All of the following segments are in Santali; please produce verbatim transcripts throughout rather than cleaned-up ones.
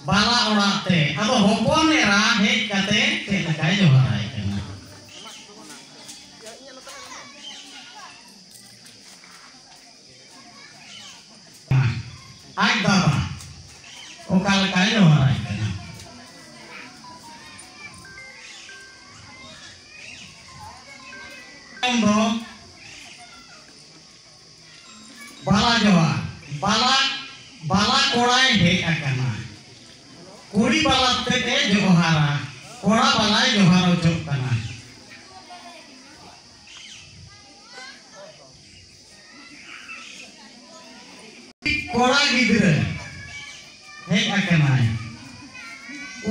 ᱵᱟᱞᱟ ᱚᱲᱟᱜ ᱛᱮ᱾ ᱟᱫᱚ ᱦᱚᱯᱚᱱ ᱮᱨᱟ ᱦᱮᱡ ᱠᱟᱛᱮ ᱪᱮᱫ ᱞᱮᱠᱟᱭ ᱡᱚᱦᱟᱨᱟᱭ ᱠᱟᱱᱟ? ᱟᱡ ᱵᱟᱵᱟ ᱚᱠᱟ ᱞᱮᱠᱟᱭ ᱡᱚᱦᱟᱨᱟᱭ ᱠᱟᱱᱟ? ᱩᱱ ᱫᱚ ᱵᱟᱞᱟ ᱡᱚᱦᱟᱨ, ᱵᱟᱞᱟ, ᱵᱟᱞᱟ ᱠᱚᱲᱟᱭ ᱦᱮᱡ ᱟᱠᱟᱱᱟ᱾ ᱠᱩᱲᱤ ᱵᱟᱞᱟ ᱛᱮᱫ ᱮ ᱡᱚᱦᱟᱨᱟ, ᱠᱚᱲᱟ ᱵᱟᱞᱟᱭ ᱡᱚᱦᱟᱨ ᱚᱪᱚᱜ ᱠᱟᱱᱟ᱾ ᱠᱚᱲᱟ ᱜᱤᱫᱽᱨᱟᱹ ᱦᱮᱡ ᱟᱠᱟᱱᱟᱭ,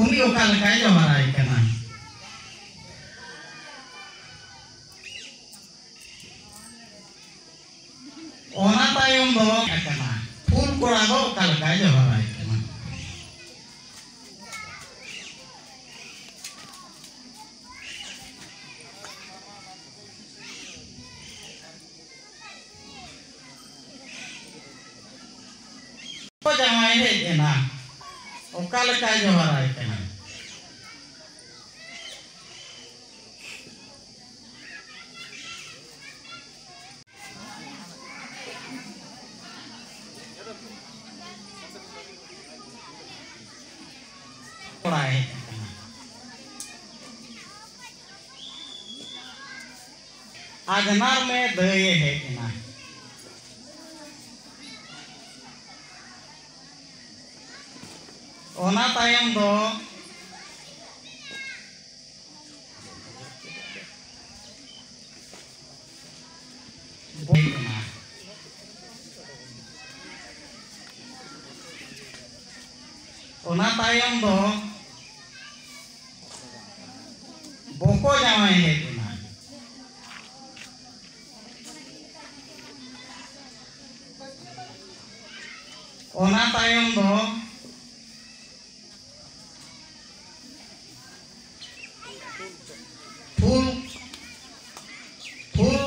ᱩᱱᱤ ᱚᱠᱟ ᱞᱮᱠᱟᱭ ᱡᱚᱦᱟᱨᱟᱭ ᱠᱟᱱᱟ? ᱚᱱᱟ ᱛᱟᱭᱚᱢ ᱫᱚ ᱟᱠᱟᱱᱟ, ᱯᱷᱩᱞ ᱠᱚᱲᱟ ᱫᱚ ᱚᱠᱟ ᱞᱮᱠᱟᱭ ᱡᱚᱦᱟᱨᱟᱭ ᱠᱟᱱᱟ? ᱡᱟᱶᱟᱭ ᱦᱮᱡ ᱮᱱᱟ, ᱚᱠᱟ ᱞᱮᱠᱟᱭ ᱡᱚᱦᱟᱨᱟᱭ ᱠᱟᱱᱟ? ᱠᱚᱲᱟᱭ ᱦᱮᱡ ᱟᱠᱟᱱᱟ᱾ ᱟᱡᱽᱱᱟᱨ ᱢᱮ ᱫᱟᱹᱭᱮ ᱦᱮᱡ ᱮᱱᱟ᱾ ᱚᱱᱟ ᱛᱟᱭᱚᱢ ᱫᱚ ᱵᱚᱞ ᱠᱟᱱᱟ᱾ ᱚᱱᱟ ᱛᱟᱭᱚᱢ ᱫᱚ ᱵᱚᱠᱚ ᱡᱟᱶᱟᱭ ᱦᱮᱡ ᱮᱱᱟ᱾ ᱚᱱᱟ ᱛᱟᱭᱚᱢ ᱫᱚ ᱯᱷᱩᱞ, ᱯᱷᱩᱞ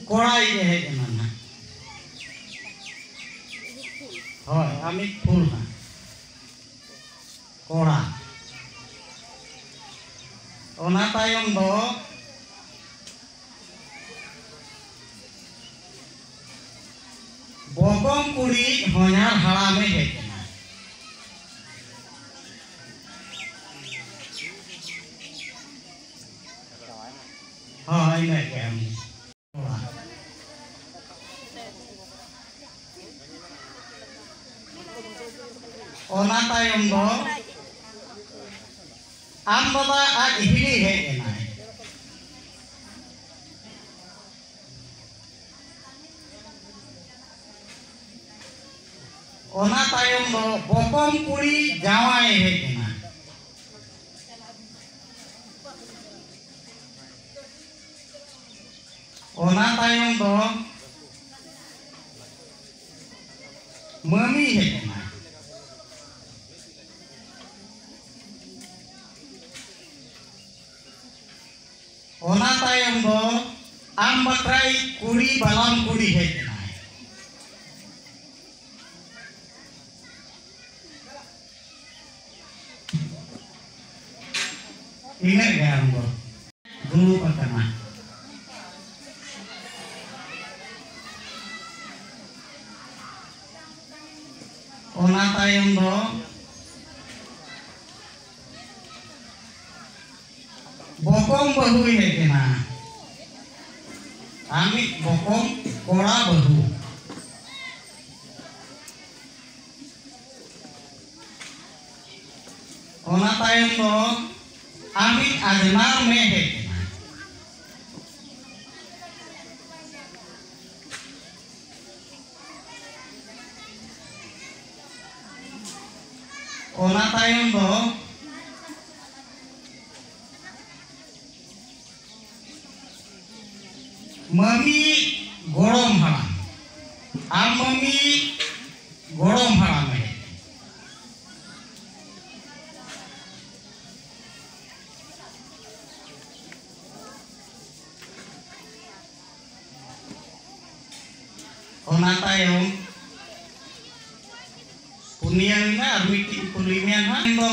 ᱠᱚᱲᱟᱭ ᱜᱮ ᱦᱮᱡ ᱮᱱᱟ ᱱᱟᱦᱟᱜ᱾ ᱦᱳᱭ, ᱟᱢᱤᱡ ᱯᱷᱩᱞ ᱦᱟᱸᱜ᱾ ᱠᱚᱲᱟ᱾ ᱚᱱᱟ ᱛᱟᱭᱚᱢ ᱫᱚ ᱵᱚᱠᱚᱢ ᱠᱩᱲᱤ ᱦᱚᱧᱦᱟᱨ ᱦᱟᱲᱟᱢᱮ ᱦᱮᱡ ᱮᱱᱟ᱾ ᱦᱳᱭ, ᱤᱱᱟᱹᱜ ᱜᱮ᱾ ᱚᱱᱟ ᱛᱟᱭᱚᱢ ᱫᱚ ᱟᱢ ᱵᱟᱵᱟ ᱟᱡ ᱦᱤᱞᱤ ᱦᱮᱡ ᱮᱱᱟᱭ᱾ ᱚᱱᱟ ᱛᱟᱭᱚᱢ ᱫᱚ ᱵᱚᱠᱚᱢ ᱠᱩᱲᱤ ᱡᱟᱶᱟᱭ ᱦᱮᱡ ᱮᱱᱟ᱾ ᱚᱱᱟ ᱛᱟᱭᱚᱢ ᱫᱚ ᱢᱟᱹᱢᱤ ᱦᱮᱡ ᱮᱱᱟ᱾ ᱚᱱᱟ ᱛᱟᱭᱚᱢ ᱫᱚ ᱟᱢ ᱵᱟᱠᱷᱨᱟᱭ ᱠᱩᱲᱤ ᱵᱟᱞᱟᱢ ᱠᱩᱲᱤ ᱦᱮᱡ ᱮᱱᱟᱭ᱾ ᱤᱱᱟᱹᱜ ᱜᱮ ᱟᱢ ᱫᱚ ᱫᱩᱲᱩᱵ ᱟᱠᱟᱱᱟ᱾ ᱚᱱᱟ ᱛᱟᱭᱚᱢ ᱫᱚ ᱵᱚᱠᱚᱢ ᱵᱟᱹᱦᱩᱭ ᱦᱮᱡ ᱮᱱᱟ᱾ ᱟᱢᱤᱡ ᱵᱚᱠᱚᱢ ᱠᱚᱲᱟ ᱵᱟᱹᱦᱩ᱾ ᱚᱱᱟ ᱛᱟᱭᱚᱢ ᱫᱚ ᱟᱢᱤᱡ ᱟᱡᱽᱱᱟᱨ ᱢᱮ ᱦᱮᱡ ᱮᱱᱟ᱾ ᱚᱱᱟ ᱛᱟᱭᱚᱢ ᱫᱚ ᱢᱟᱹᱢᱤ ᱜᱚᱲᱚᱢ ᱦᱟᱲᱟᱢ, ᱟᱢ ᱢᱟᱹᱢᱤ ᱜᱚᱲᱚᱢ ᱦᱟᱲᱟᱢ ᱦᱮᱡ ᱮᱱᱟ᱾ ᱚᱱᱟ ᱛᱟᱭᱚᱢ ᱯᱩᱱᱭᱟᱹ ᱦᱩᱭᱱᱟ, ᱟᱨ ᱢᱤᱫᱴᱤᱡ ᱠᱩᱞᱤ ᱢᱮᱭᱟ ᱦᱟᱸᱜ᱾ ᱢᱮᱱᱫᱚ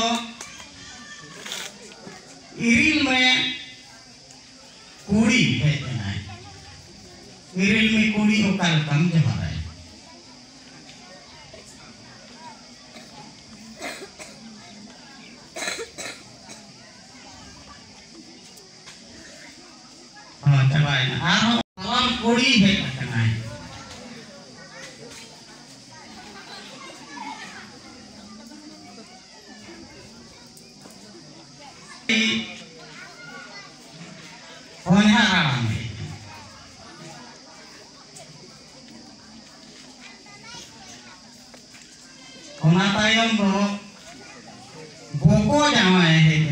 ᱤᱨᱤᱞ ᱢᱮ ᱠᱩᱲᱤ ᱦᱮᱡ ᱮᱱᱟᱭ᱾ ᱤᱨᱤᱞ ᱢᱮ ᱠᱩᱲᱤ ᱚᱠᱟ ᱞᱮᱠᱟᱢ ᱡᱚᱦᱟᱨᱟᱭ? ᱦᱚᱸ, ᱪᱟᱵᱟᱭᱮᱱᱟ᱾ ᱟᱨᱦᱚᱸ ᱟᱨᱟᱢ ᱠᱩᱲᱤ ᱦᱮᱡ ᱟᱠᱟᱱᱟᱭ᱾ ᱦᱚᱧᱦᱟᱨ ᱦᱟᱲᱟᱢ ᱦᱮᱡ ᱮᱱᱟ᱾ ᱚᱱᱟ ᱛᱟᱭᱚᱢ ᱫᱚ ᱵᱚᱠᱚ ᱡᱟᱶᱟᱭ ᱦᱮᱡ